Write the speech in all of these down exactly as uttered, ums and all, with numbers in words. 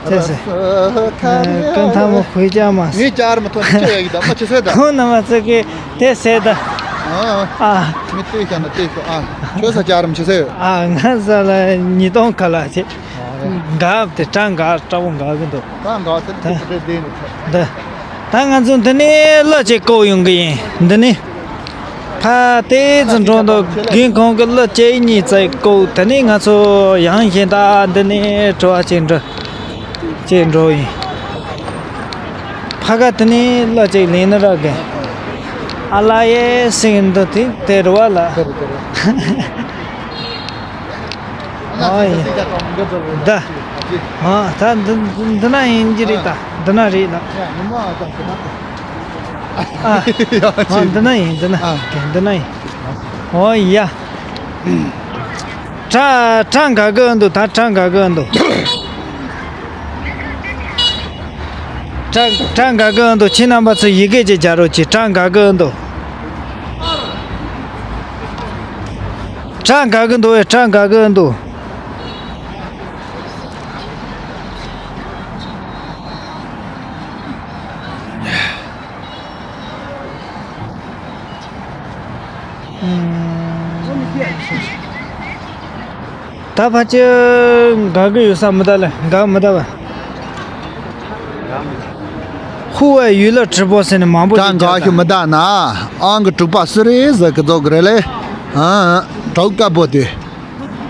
ཚེ་ཚེ། ཀུན་ཐང་མོ་ཁོས་ཀྱང་མ་ངས་ཅར་མི་ཐོན་ནས་ཁྱོད་ཡ་གི་ད་མ་ཆི་ཟེར་ད། ཁོང་རྣམ་པ་ཚོ་གིས་དེ་ཟེར་ད། ཨ། མི་ལྟོས་ཤག་ན་ལྟོས་ཤོག་ཨ། ཁྱོད་ས་ཅར་མི་ཆི་ཟེར། ཨ། ང་ས་ལ་ཉིས་སྟོང་ཁ་ལ་ཆེ། འགག་དེ་གྲངས་འགག་འདྲ་པོ་འགག་གི་འདུག་ད་འགག་དེ་ད་དེ་དེ་འདི། ད་ང་ཚོ་འདི་ནས་གླུ་ཅིག་བཀོག་ཡོང་གི་ཡིན། འདི་ནས་ཕ་དེ་ཚོ་འགྲོ་འདུག་རྒན་ཁོང་གི་གླུ་ཅིག་གཉིས་ཙམ་བཀོག་དེ་ནས་ང་ཚོ་ཡང་བཞིན་ད་འདི་ནས་བྲོ་བ་ཅིག་འགྲོ་ཅིག་འགྲོ་ཡིན། ཕ་ག་དེ་ནས་གླུ་ཅིག་ལེན་ནི་རག་གི། ཨ་ལ་ཡེ་སིང་འདི་དེ་དེ་རུ་བ་ལ། ཨ་ཡེ། ད། ཨ། ད་འདི་འདི་ན་ཡིན་གྱི་རེད་ད། འདི་ན་རེད་ད། ཨ། ཨ། འདི་ན་ཡིན། འདི་ན། འདི་ན་ཡིན། ཨོ་ཡ། གྲ་གྲ་འགག་གི་འདུག་ད་གྲ་འགག་གི་འདུག་གྲ་གྲ་འགག་གི་འདུག་ཁྱེད་རྣམ་པ་ཚོ་ཡི་གེ་ཅིག་རྒྱག་རོགས་གྱིས། གྲ་འགག་གི་འདུག་གྲ་འགག་གི་འདུག་བས། གྲ་འགག་གི་འདུག་ད་ཕལ་ཆེར་འགག་གི་ཡོད་ས་མི་འདུག་ལ། འགག་མི་འདུག་བ། ཧུ་ཝེ་ཡུ་ལི་ཁྲི་པོ་ཟེར་ནས་མང་པོ་ད་ཞིག་འགག་ཞིག་མི་འདུག་ན། ཨང་གི་དྲུག་པ་སུ་རེད་ཟེར་གི་འདུག་གི་རེད་ལེ། ཨ། གྲོགས་དཀར་པོ་དེ།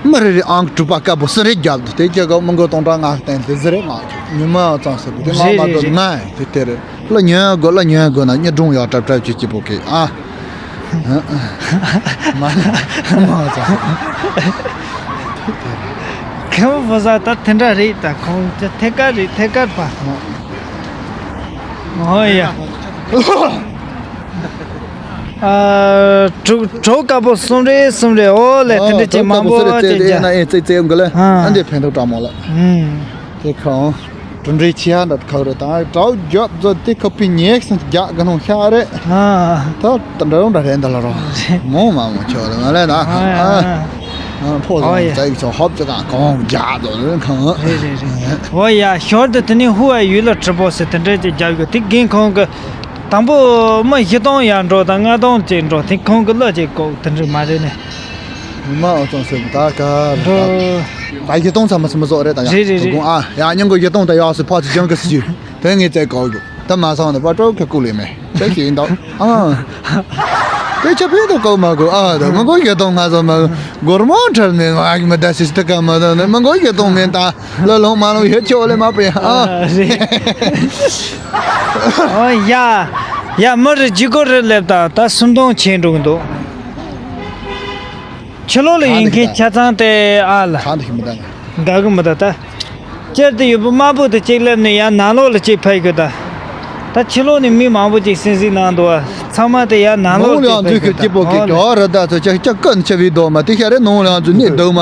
མི་རེ་རེ་ཨང་དྲུག་པ་དཀར་པོ་སུ་རེད་རྒྱབ་འདུག་དེ་ཀྱི་ག་མི་མགོ་སྟོང་ཕྲག་ལྔ་བསྟན་དེ་ཟི་རེད་མ། ཉི་མ་ཙང་ཟེར་དེ་མ་རེད་མ་རེད་དོ་རེད། ང་དེ་དེ་རེད། གླུ་ཉན་དགོས། གླུ་ཉན་དགོས་ན་སྙིང་དྲུང་ཡག་གྲབས་གྲབས་བྱེད་ཀྱི་པོ་གི་ཨ། མ་མ་ཙང་ཟེར། ཁེ་མོ་བུ་ཟ་ད་དེ་འདྲ་རེད་ད། ཁོང་ཚོ་ཐད་ཀར་རེད། ཐད་ཀར་པ། ཨོ་ཡ། ཨ། གྲོགས་གྲོགས་དཀར་པོ་གསུམ་རེ་གསུམ་རེ། ཨོ་ལེ། དེ་འདྲ་ཅིག་མང་པོ་ཅིག་རྒྱག་ཨེ་ན་ཨེ་ཙེ་ཙེ་ཡོང་གི་ལེ། ཨ། ཨ་འདི་ཕན་ཐོགས་དྲག་མོ་ལ། ཨུམ། དེ་ཁོང་གྲུབ་འབྲས་ཆེ་ཡ་འདྲ་ཁག་རེད། ད་གྲོགས་རྒྱབ་ཚོ་དེ་ཁོ་པའི་ཉེག་སུ་རྒྱག་གི་ནོ་ཤ་རེད། ཨ། ད་ད་འདྲ་འདྲ་རེད་འདི་ལ་རོ། མོ་མ་མོ་ཆོག་ལ་མ་ལེ་ན། ཨ། ཨ། ཕོ་ཨོ་ཡ། ཙེ་ཚོ་ཧོབ་ཙེ་གང་གོང་རྒྱག་ཚོ་ལེ་ཁང་། རེད་རེད་རེད། ཨོ་ཡ། ཞོར་དུ་དེ་ནས་ཧུ་ཝེ་ཡུ་ལི་ཁྲི་པོ་ཟེར་དེ་འདྲ་ཅིག་རྒྱབ་ཡོད། དེ་རྒན་ཁོང་གི་དང་པོ་མི་བཞི་སྟོང་ཡར་འགྲོ་དང་ལྔ་སྟོང་ཅིག་འགྲོ། དེ་ཁོང་གི་གླུ་ཅིག་བཀོག་དེ་འདྲ་མ་རེད་ནས། མི་མ་ཨོ་ཙང་ཟེར་ད་ག་རེད་འགྲོ། ད། ད་བཞི་སྟོང་ཚང་མ་ཚང་མ་བཟོ་རེད་ད་ཡ། རེད་རེད་རེད། དགོངས་ཨ་ཡ་སྙིང་གི་བཞི་སྟོང་ད་ཡག་སུ་ཕ་ཚོ་སྦྱང་གི་སུ་ཅིག་དེ་ངས་བཙལ་གོ་གི། ད་མ་སོང་ནས་པ་ཀྲོ་ཁ་ཀུ་ལེ་མེ་ཅེ་ཞིག་ཡིན་ད། ཨ། དེ་ཆ་ཕན་ཐོགས་གོ་མ་གོ་ཨ། ད་མི་མགོ་བཞི་སྟོང་ང་ཚོ་མ་སྒོར་མོ་འཕྲལ་མེད་མ་གི་མི་ད་སི་སི་ཏི་ཀ་མ་ད་ནི་མི་མགོ་བཞི་སྟོང་མེད་ད། ལ་ལོང་མ་ལོང་ཡོད་ཆོག་ལེ་མ་པ་ཡ། ཨ། རེད། ཨོ་ཡ། ཡ་མི་རེ་ཇི་གོ་རེ་ལེབ་ད་ད་སུམ་སྟོང་ཆེན་འགྲོ་གི་འདུག་ཕྱི་ལོགས་ལ་ཡིན་མཁན་ཆ་ཚང་དེ་ཨ་ལ། གང་དུ་ཤི་མི་ད་ན། འགག་གི་མི་ད་ད། སྤྱིར་དུ་ཡོད་པ་དམར་པོ་དེ་གཅིག་སླེབས་ནས་ཡར་ནང་ལོགས་ལ་གཅིག་ཕེབས་དགོས་ད། ད་ཕྱི་ལོགས་ནས་མི་མང་པོ་ཅིག་སིང་སིང་གནང་འདུག་བ། ཚང་མ་དེ་ཡར་ནང་ལོགས་ནང་ལ་ཡང་འཛུལ་གི་སྐྱིད་པོ་གི་ག་ར་ད་ཚོ་ཅག་ཅག་ཀུན་ཆེ་བའི་རྡོ་མ་དེ་ཤ་རེ་ནང་ལ་ཡང་འཛུལ་ནས་འདུག་མ།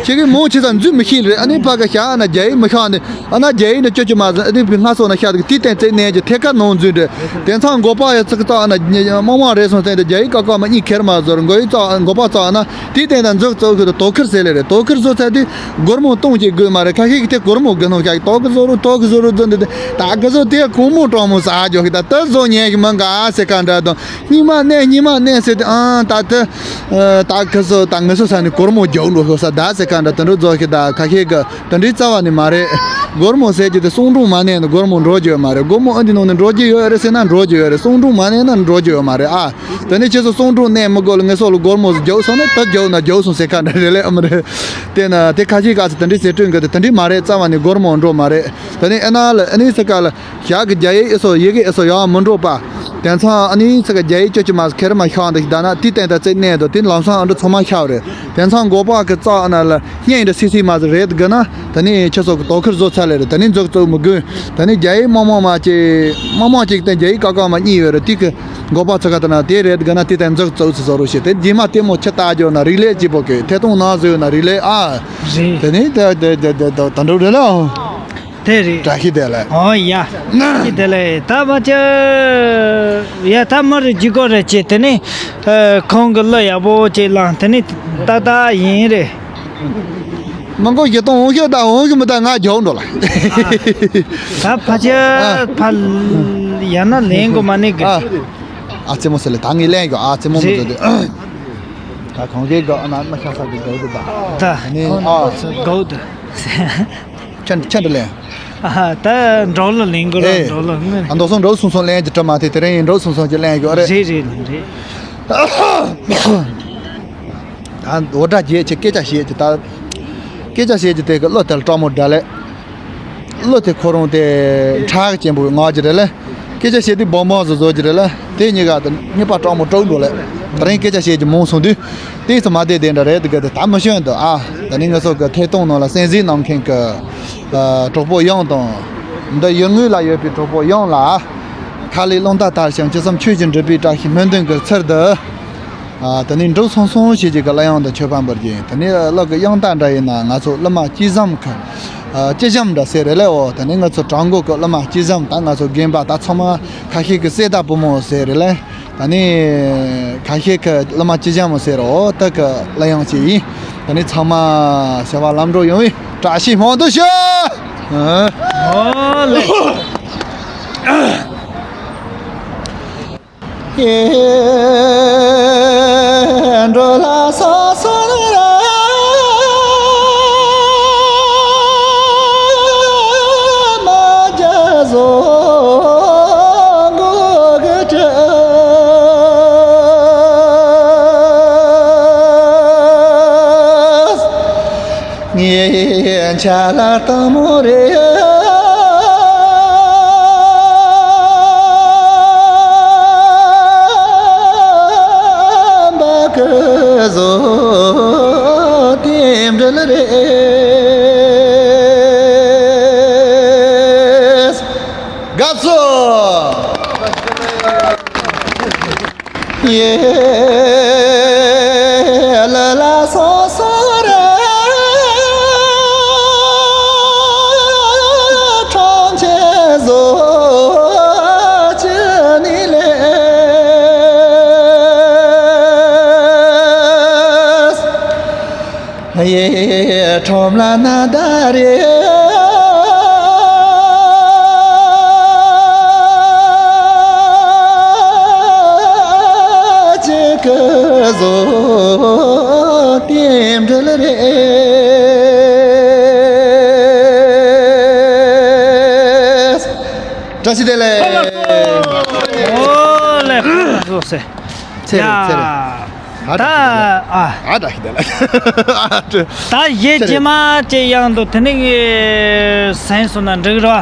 ཁྱེད་ཀྱི་མོ་ཆེ་ས་འཛུལ་མི་ཤེས་རེད། ཨ་ནི་ཕ་ག་ཤ་ཨ་ན་རྒྱ་ཡིག་མི་ཤ་ནི་ཨ་ན་རྒྱ་ཡིག་ནི་ཅོ་ཅོ་མ་ཟ་ཨ་ནི་བི་སྔ་སོ་ན་ཤ་དེ་དེ་བསྟན་ཚེ་ནས་ཀྱི་ཐད་ཀར་ནང་འཛུལ་རེད། དེ་ཚང་མགོ་པ་ཡ་ཚིག་ཙག་ཨ་ན་མང་མང་རེད་སོང་བསྟན་ཏེ་རྒྱ་ཡིག་ཀ་ཀ་མ་གཉིས་ཁེར་མ་ཟོར་མགོ་ཡིག་ཙག་མགོ་པ་ཙག་ཨ་ན། དེའི་སྟེང་དུ་འཛུགས་གཙོ་ཁུལ་དུ་དོ་ཁུར་ཟེར་ལེ་རེད། དོ་ཁུར་བཟོ་ཚར་དུས་སྒོར་མོ་སྟོང་གཅིག་དགོས་མ་རེད། ཁ་ཤས་ཀྱིས་དེ་སྒོར་མོ་དགོས་སྣང་བྱ་གི་དོ་ཁུར་བཟོ་རུ་དོ་ཁུར་བཟོ་རུ་བཟོ་འདི་དེ་ད་ག་ཚོད་དེ་སྒོར་མོ་སྤྲང་མོ་ཟ་རྒྱོ་གི་ད་ད་བཟོ་ཉན་གི་མང་ག་ཟེར་ག་འདྲ་དང་སྙིང་མ་གནས་སྙིང་མ་གནས་ཟེར་དུས་ཨང་ད་དེ་ད་ག་ཚོད་ད་ངེད་ཚོ་ས་ནས་སྒོར་མོ་རྒྱག་འགྲོ་ཤོག་ས་ད་ཟེར་ག་འདྲ་དེ་འདྲ་བཟོ་གི་ད་ཁ་ཤས་ཀྱི་དེ་འདྲའི་རྩ་བ་ནས་མ་རེད། སྒོར་མོ་ཟེར་གྱི་དེ་གསུང་སྒྲུང་མ་གནས་ན་སྒོར་མོ་འགྲོ་རྒྱུ་ཡོད་མ་རེད། སྒོར་མོ་ཨ་འདི་ནང་ནས་འགྲོ་རྒྱུ་ཡོད་རེད་ཟེར་ན་འགྲོ་རྒྱུ་ཡོད་རེད། གསུང་སྒྲུང་མ་གནས་ན་འགྲོ་རྒྱུ་ཡོད་མ་རེད་ཨ། དེ་ནས་ཁྱེད་ཚོ་གསུང་སྒྲུང་གནས་མི་དགོས་ལ་ངེད་ཚོ་ལ་སྒོར་མོ་ཟིག་རྒྱོབ་སོང་ན་ད་རྒྱོབ་ན་རྒྱོབ་སོང་ཟེར་ག་འདྲ་རེད་ལེ་ཨ་མ་རེད། དེ་ན་དེ་ཁ་ཤས་སྐབས་སུ་དེ་འདྲའི་ཟེར་སྐྲུན་གི་དེ་དེ་འདྲའི་མ་རེད། རྩ་བ་ནས་སྒོར་མོ་འགྲོ་མ་རེད། དེ་ནས་ཨ་ན་ལ་ཨ་ནི་ས་ཀ་ལ་ཞག་གི་རྒྱ་ཡིག་ཨེ་སོ་ཡི་གེ་ཨེ་སོ་ཡག་མི་འགྲོ་པ། དེང་སང་ཨ་ནི་ས་ཀ་རྒྱ་ཡིག་ཅོ་ཅི་མ་ཁེར་མ་ཤག་འདི་ཞིག་ད་ན་དེ་སྟེང་ད་རྩེ་གནས་དོ་དེ་ལམ་སང་ཨ་འདྲ་ཚང་མ་ཤག་རེད། དེང་སང་མགོ་པ་གི་རྩ་ཨ་ན་ལ་བརྙན་འདྲ་སིག་སིག་མ་ཟིག་རེད་གི་ན། དེ་ནས་ཁྱེད་ཚོ་གི་དོ་ཁུར་བཟོ་ཚར་ལེ་རེད། དེ་ནས་འཛུགས་བཙུགས་མི་དགོས། དེ་ནས་རྒྱ་ཡིག་དམའ་དམའ་མ་ཅིག་དམའ་དམའ་ཅིག་དེ་རྒྱ་ཡིག་ཀ་ཀ་མ་གཉིས་ཡོད་རེད། དེ་གི་མགོ་པ་ཚོ་ག་དེ་ན་དེ་རེད་གི་ན་དེ་དེ་འཛུགས་བཙུགས་སུ་བཟོ་རོགས་བྱེད། དེ་རྗེས་མ་ལྟད་མོ་ཆེ་ལྟ་རྒྱོ་ན་རིག་ལས་སྐྱིད་པོ་གི་ཐད་གཏོང་ནང་བཟོས་ན་རིག་ལས་ཨ། རེད། དེ་ནས་དེ་དེ་དེ་དེ་དེ་ད་འགྲོ་རེད་ལ། དེ་རེད། བཀྲ་ཤིས་བདེ་ལེགས། ཨོ་ཡ། བཀྲ་ཤིས་བདེ་ལེགས། ད་མ་ཅི། ཡ་ད་མ་རེད་ཇི་གོ་རེད་ཅེ་དེ་ནས། ཁོང་གི་གླུ་ཡག་པོ་ཅིག་བླངས་དེ་ནས་ཏག་ཏག་ཡིན་རེད། མི་མགོ་བཞི་སྟོང་འོང་ཤོག་དང་འོང་གི་མི་དང་ང་རྒྱོག་འགྲོ་ལ། ད་ཕ་ཆ་ཕ་ཡ་ན་ལེན་གོ་མ་ནི་གི། ཨ་ཙེ་མོ་ཟེར་ལེ་ད་ངས་ལེན་གོ། ཨ་ཙེ་མོ་མི་ཟེར་དེ། ད་གང་གི་གོ་ཨ་ན་མ་ཤ་ས་གི་གོ་དུ་ད། ད་ནི་ཨ་གོ་དུ། ཁྱེད་ཁྱེད་ལེན། ཨ་ད་འགྲོ་ལ་ལེན་གོ་ལ་ཨེ། འགྲོ་ལ་ངོས། ཨ་མདོ་སོང་འགྲོ་སོང་སོང་ལེན་གྱི་གྲ་མ་དེ་དེ་རིང་ཡིན་འགྲོ་སོང་སོང་གྱི་ལེན་གོ་རེད། རེད་རེད་རེད། ད་འོ་དྲ་རྒྱས་ཆེ་སྐད་ཆ་བཤད་ཀྱི་ད། སྐད་ཆ་བཤད་ཀྱི་དེ་གི་བློ་དལ་སྤྲང་མོ་འདྲ་ལེ། བློ་དེ་ཁོ་རང་དེ་ཁྲག་ཅན་པོ་ངག་ཅི་རེད་ལེ། སྐད་ཆ་བཤད་དུས་སྦོམ་སྦོམ་བཟོ་བཟོ་ཅི་རེད་ལེ། དེ་གཉིས་ཀ་དེ་གཉིས་པ་སྤྲང་མོ་སྤྲང་འགྲོ་ལེ། ད་རིང་སྐད་ཆ་བཤད་ཀྱི་མང་སོང་དུས། དེ་ཚོ་མ་བསྡད་དེ་འདྲ་རེད་དེ་གི་དེ་ད་མི་ཤོན་དུ་ཨ། ད་ནི་ང་ཚོ་གི་ཐད་གཏོང་ནང་ལ་གསན་གཟིགས་གནང་མཁན་གི་གྲོགས་པོ་ཡོངས་དང་། འདི་ཡུལ་དངོས་ལ་ཡོད་པའི་གྲོགས་པོ་ཡོངས་ལ། ཁ་ལས་རླུང་རྟ་དར་ཞིང་ཅི་བསམ་ཆོས་ཀྱི་འབྲུ་བའི་བཀྲ་ཤིས་སྨོན་འདུན་གྱི་ཚུལ་དུ། ཨ་དེ་ནས་འབྲུག་སོང་སོང་ཞེས་ཀྱི་གི་གླུ་དབྱངས་དང་མཆོད་པ་འབུལ་གྱིན། དེ་ནས་གླུ་གི་དབྱངས་རྟ་འདྲ་ཡིན་ན་ང་ཚོ་གླུ་མ་སྤྱི་བཟང་གི་ཨ་སྤྱི་བྱམས་འདྲ་ཟེར་རེད་ལེ། འོ་དེ་ནས་ང་ཚོ་བྲག་འགོ་གི་གླུ་མ་སྤྱི་བཟང་ད་ང་ཚོ་རྒན་པ་ད་ཚང་མ་ཁ་ཤས་ཀྱི་སྲས་དང་བུ་མོ་ཟེར་རེད་ལེ། ད་ནི་ཁ་ཤས་ཀྱི་གླུ་མ་སྤྱི་བྱམས་ཟེར། འོ་དེ་གི་གླུ་དབྱངས་ཅིག་ཡིན། ད་ནི་ཚང་མ་བྱ་བ་ལམ་འགྲོ་ཡོང་བའི་བཀྲ་ཤིས་སྨོན་འདུན་ཞུ། ཨོ་ལེ། འགྲོ་ལ་ས་ས་ར། མ་རྒྱ་བཟོ་མགོ་གི་བྲེ། ངའི་ཆ་ལ་དང་མོ་རེ། འབའ་གི་བཟོ་དེ་འབྲེལ་རེད། དགའ་བསུ། ཡེ་ལ་ལ་སོ་སོ་རེ། ཁྲོམ་ཆེ་བཟོ་ཅི་ནི་ལེ། ཡེ་ཁྲོམ་ལ་ན་ད་རེ། ཅི་ཀི་བཟོ་རྟེན་འབྲེལ་རེད། བཀྲ་ཤིས་བདེ་ལེགས། ཨོ་ལེ། ཚེ་རིང་ཚེ་རིང་། ད་ཨ་ཨ་ད་ཤི་ད་ལ། ད་གཞས་རྗེས་མ་ཅིག་ཡང་འདུག་དེ་ནི་ངས་སེམས་སོང་ན་འགྲིག་ར། ཨ།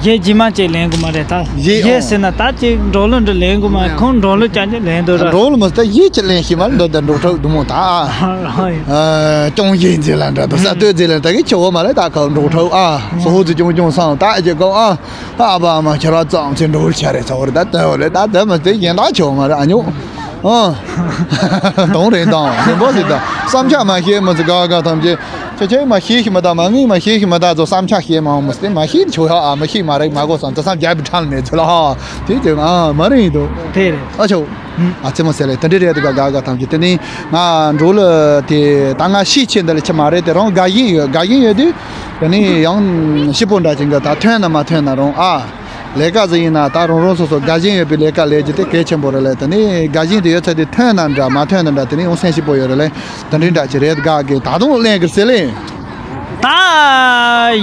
གཞས་རྗེས་མ་ཅིག་ལེན་དགོས་མ་རེད་ད། གཞས་གཞས་ཨོ། ཟེར་ན་ད་ཅིག་འགྲོ་ལུགས་འདྲ་ལེན་དགོས་མ་རེད། ཁོང་འགྲོ་ལུགས་ཅན་ཅིག་ལེན་འདུག་ར། འགྲོ་ལུགས་མ་ཟད་གཞས་ཅིག་ལེན་ཤེས་མ་རེད་འདུག་ད་འགྲོ་ཁྲག་དུ་མོ་ད་ཨ། ཨ་ཅུང་གཞས་མཛེས་ལ་འདྲ་འདུག་ས་སྟོད་མཛེས་ལ་ད་གི་ཆེ་བོ་མ་རེད་ད་ཁ་འགྲོ་ཁྲག་ཨ། སོ་ཧོ་ཙི་ཅུང་ཅུང་སང་ད་ཨ་ཅེ་གོ་ཨ། ཨ་ཕ་ཨ་མ་ཁྱེད་རང་ཙམ་ཚེ་འགྲོ་བར་བྱ་རེད་ཚ་བར་ད་ལྟ་བ་ལས་ད་ལྟ་མ་ཚེ་གཞན་དག་ཆོག་མ་རེད་ཨ་ཉོ། ཨ། དོང་རེད་དང་རིན་པོ་ཟེར་དང་བསམ་འཆར་མ་ཤེས་མི་ཚེ་ག་ག་ཐམས་ཅད་ཁྱེད་ཁྱེད་མ་ཤེས་ཤི་མ་ད་མ་ངས་མ་ཤེས་ཤི་མ་ད་ཚོ་བསམ་འཆར་ཤེས་མ་འོང་མི་སྟེ་མ་ཤེས་ཆོག་ཡ་ཨ་མ་ཤེས་མ་རེད་མ་གོ་བསམ་ཚེ་བསམ་རྒྱ་བི་ཁྲང་མེད་ཚོད་ལ་ཧ་དེ་ཚེ་ཨ་མ་རེད་ཡིན་དོ་དེ་རེད་ཨ་ཆོག་ཨ་ཚེ་མ་ཟེར་ལེ་དེ་འདྲ་རེད་དེ་ག་ག་ག་ཐམས་ཅད་དེ་ནི་ང་འགྲོ་ལ་དེ་ད་ང་ཤེས་ཆེ་འདི་ལ་ཆེ་མ་རེད་དེ་རང་དགའ་བཞིན་ཡོད་དགའ་བཞིན་ཡོད་དུས། དེ་ནས་ཡང་ཤི་པོ་འདྲ་ཅིག་གི་ད་ཐོན་ན་མ་ཐོན་ན་རུང་ཨ། ལས་ཀ་ཟིག་ཡིན་ན་ད་རང་རང་སོ་སོ་དགའ་ཞེན་ཡོད་པའི་ལས་ཀ་ལས་རྒྱུ་དེ་གལ་ཆེན་པོ་རེད་ལས་དེ་ནས་དགའ་ཞེན་དེ་ཡོད་ཚད་དེ་ཐོན་ན་འདྲ་མ་ཐོན་ན་འདྲ་དེ་ནས་ཡང་སེམས་ཤི་པོ་ཡོད་རེད་ལས་དེ་འདྲའི་འདྲ་ཅིག་རེད་དགའ་གི་ད་དུང་གླེང་གི་ཟེར་ལས། ད་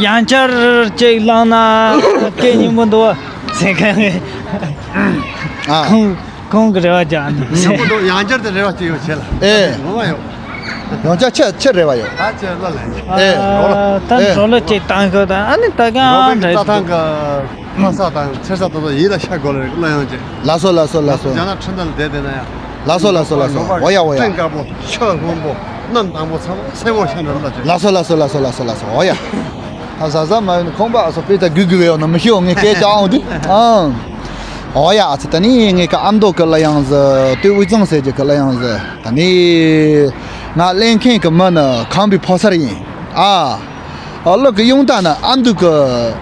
ཡང་བསྐྱར་ཅིག་བླངས་ན་སྐད་སྙན་པོ་འདུག་ཟེར་མཁན་ཨ། ཁོང་། ཁོང་གི་རེ་བ་རྒྱག་ནི། ཡག་པོ་འདུག་ཡང་བསྐྱར་དུ་རེ་བ་ཅིག་ཡོད་བྱས་ལ། ཨེ། ངོ་མ་ཡོད། ཡང་བསྐྱར་ཆེ་ཆེ་རེ་བ་ཡོད། ད་ཅི་ལ་ལ་ཡིན། ཨེ། ཨ་ད་ཨེ། འགྲོ་ལོ་ཅིག་བཏང་ཤོག་ད་ཨ་ནི་ད་གང་རེད། རྩྭ་ཐང་གི་ལྷ་ས་དང་ཚེ་ས་ད་ད་ཡིད་ལ་ཤར་དགོས་ལ་རེད་ལ་ཡང་ཅི། ལགས་སོ་ལགས་སོ་ལགས་སོ། རྒྱ་ནག་ཁྲིམས་ཐང་ལ་བསྡད་བསྡད་ན་ཡང་། ལགས་སོ་ལགས་སོ་ལགས་སོ། འོ་ཡ་འོ་ཡ། སྤྲིན་དཀར་པོ་ཆུ་སྔོན་པོ་གནམ་དྭངས་པོ་ཚང་མ་སེམས་ངོ་ཤར་འགྲོ་ལ་ཅི། ལགས་སོ་ལགས་སོ་ལགས་སོ་ལགས་སོ་ལགས་སོ་འོ་ཡ། ད་ཟ་ཟ་མ་ཡོང་ཁོང་པ་ཨ་སོ་པེ་ད་གུ་གུ་བེ་ཡོང་ན་མི་ཤི་འོང་ངས་སྐད་ཅག་འོང་དུས་ཨང་། འོ་ཡ་ཨ་ཚ་ད་ནི་ངས་ཀ་ཨ་མདོ་ཀི་ལ་ཡང་ཟི་སྟོད་དབུས་གཙང་ཟེར་གྱི་ཀི་ལ་ཡང་ཟི་ད་ནི་ང་གླེང་མཁན་གི་མི་ནི་ཁམས་པའི་ཕོ་གསར་ཡིན་ཨ། ཨ་གླུ་གི་དབྱངས་རྟ་ནི་ཨ་མདོ་ཀི་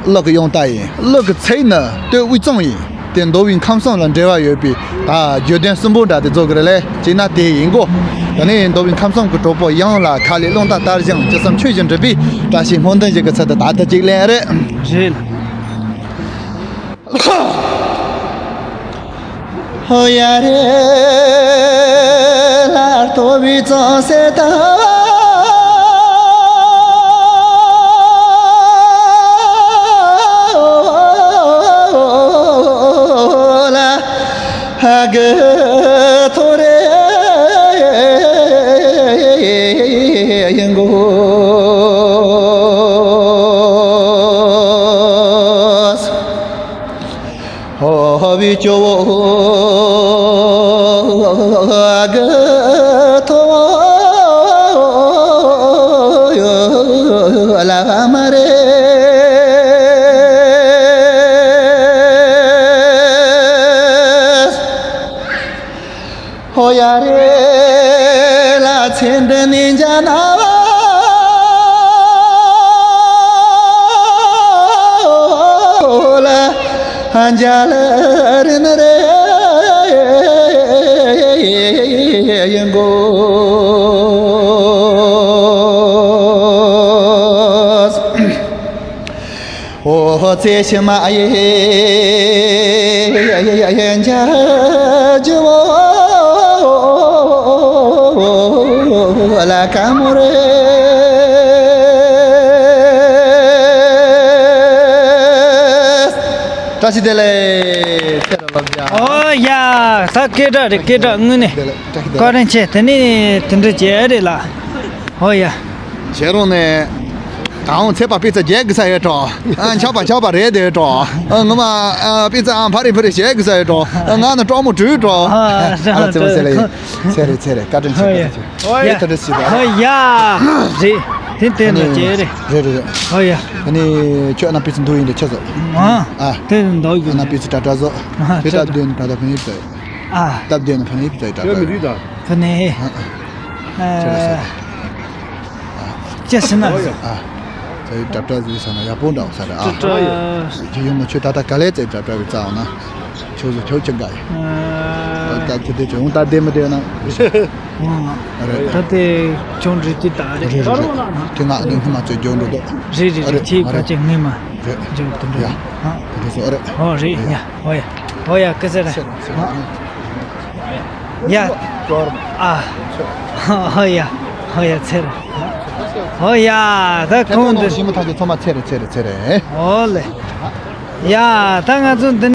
གླུ་གི་དབྱངས་རྟ་ཡིན། གླུ་གི་ཚིག་ནི་སྟོད་དབུས་གཙང་ཡིན། དེ་མདོ་དབུས་ཁམས་གསུམ་ལ་འབྲེལ་བ་ཡོད་པའི་ད་བརྗོད་དོན་གསུམ་པོ་འདྲ་དེ་རྫོགས་ཀྱི་རེད་ལེ། ཅེ་ན་དེ་ཡིན་གོ། ད་ནི་མདོ་དབུས་ཁམས་གསུམ་གྱི་གྲོགས་པོ་ཡང་ལ་ཁ་ལས་རླུང་རྟ་དར་ཞིང་ཅི་བསམ་ཆོས་བཞིན་འགྲུབ་པའི་བཀྲ་ཤིས་སྨོན་འདུན་ཞིག་གི་ཚུལ་དུ་ད་ལྟ་ཅིག་ལེན་རེད། རེད། ཧོ་ཡ་རེ་ལ་ལྟོ་བའི་ཙོང་སེ་ད་ལ་ཧ་གི་ཐོ་རེ་ཡིན་གོ། ཧོ་བི་ཅོ་བོ་གི་ཐོ་ལ་མ་རེད། ཧོ་ཡ་རེ་ལ་ཚེ་འདི་ནི་འཇའ་ན་བ་ལ་འཇའ་ལ་རིན་རེ་ཡིན་གོ། ཨོ་ཙེ་ཤི་མ་ཡེ་འཇའ་ཇི་བོ་ལ་ཀ་མོ་རེ། བཀྲ་ཤིས་བདེ་ལེགས། ཚེ་རིང་ལོ་བརྒྱ། ཨོ་ཡ། ད་སྐད་གྲགས་རེད། སྐད་གྲགས་དངོས་གནས། བདེ་ལེགས། བཀྲ་ཤིས་བདེ་ལེགས། བཀའ་དྲིན་ཆེ། དེ་ནས་དེ་འདྲ་བྱས་རེད་ལ། ཨོ་ཡ། བྱེད་རུང་ནས། ད་འོང་ཚེ་པ་པི་ཙ་རྒྱལ་གི་ས་ཡོད་འགྲོ། ཨ་ཆག་པ་ཆག་པ་རེད་དེ་འགྲོ། ཨ་ངོ་མ་ཨ་པི་ཙ་ཨ་ཕ་རི་ཕ་རི་བྱེད་གི་ས་ཡོད་འགྲོ། ཨ་ང་ནི་གྲོགས་མོ་བྲུས་འགྲོ། ཨ་ཨ་ཚེ་མ་ཚེ་ལེ། ཚེ་རེ་ཚེ་རེ། བཀའ་དྲིན་ཆེ། བཀའ་དྲིན་ཆེ། ཨོ་ཡ། ཨེ་ད་དྲི་སི་ད། ཨོ་ཡ། རེད། དེ་དེ་ནི་བྱེད་རེད། རེད་རེད་རེད། ཨོ་ཡ། ཨ་ནི་ཁྱོད་ཨ་ན་པི་ཙི་འདུག་ཡིན་དེ་ཁྱེད་ཚོ། ཨ། དེ་འདུག་ཡིན། ཨ་ན་པི་ཙི་ཏྲ་ཏྲ་ཚོ། ཨ་དེ་ཏྲ་སྟབས་བདེ་ནི་ཏྲ་ཏྲ་ཕན་ཡིན་ཚོ། ཨ། སྟབས་བདེ་ནི་ཕན་ཡིན་ཚོ་ཏྲ་ཏྲ། ཕན་ཡིན། ཨ། ཅི་ཟེར་ན། ཨ། ཚེ་ཏྲ་ཏྲ་ཟེར་ས་ན་ཡག་པོ་འདྲ་བ་ས་རེད་ཨ། ཏྲ་ཏྲ། ཁྱེད་ཡོང་མ་ཁྱོད་ད་ལྟ་ག་ལེ་ཚེ་ཏྲ་ཏྲ་བི་ཙ་འོང་ན། ཁྱོད་ཚོ་ཁྱོད་ཅི་དགའ་ཡིན། ཨ། ད་དེ་དེ་ཁྱོད་ད་བདེ་མི་བདེ་ན། ཨ་རེད། ད་དེ་ཁྱོད་འདྲི་དེ་ད་རེད། རེད་རེད་རེད། དེ་ང་ནི་སྔོན་མ་ཚོས་འཇོག་འགྲོ་འདུག་རེད་རེད་རེད། ཁྱེད་ཕལ་ཆེར་སྔོན་མ་འཇོག་དུ་འགྲོ། ཡ། དེ་འདྲ་སོ་རེད། ཨོ་རེད་ཡ། ཨོ་ཡ། སྐུ་ཚེ་རིང་། ཡ། ཨ། ཨོ་ཡ། ཨོ་ཡ། ཚེ་རིང་། ཨོ་ཡ། ད་ཁོང་འདི། ཞིམ་མོ་ཐག་གི་ཚོད་མ་ཚེ་རེད་ཚེ་རེད་ཚེ་རེད། ཨོ་ལེ། ཡ། ད་ང་ཚོ་འདི།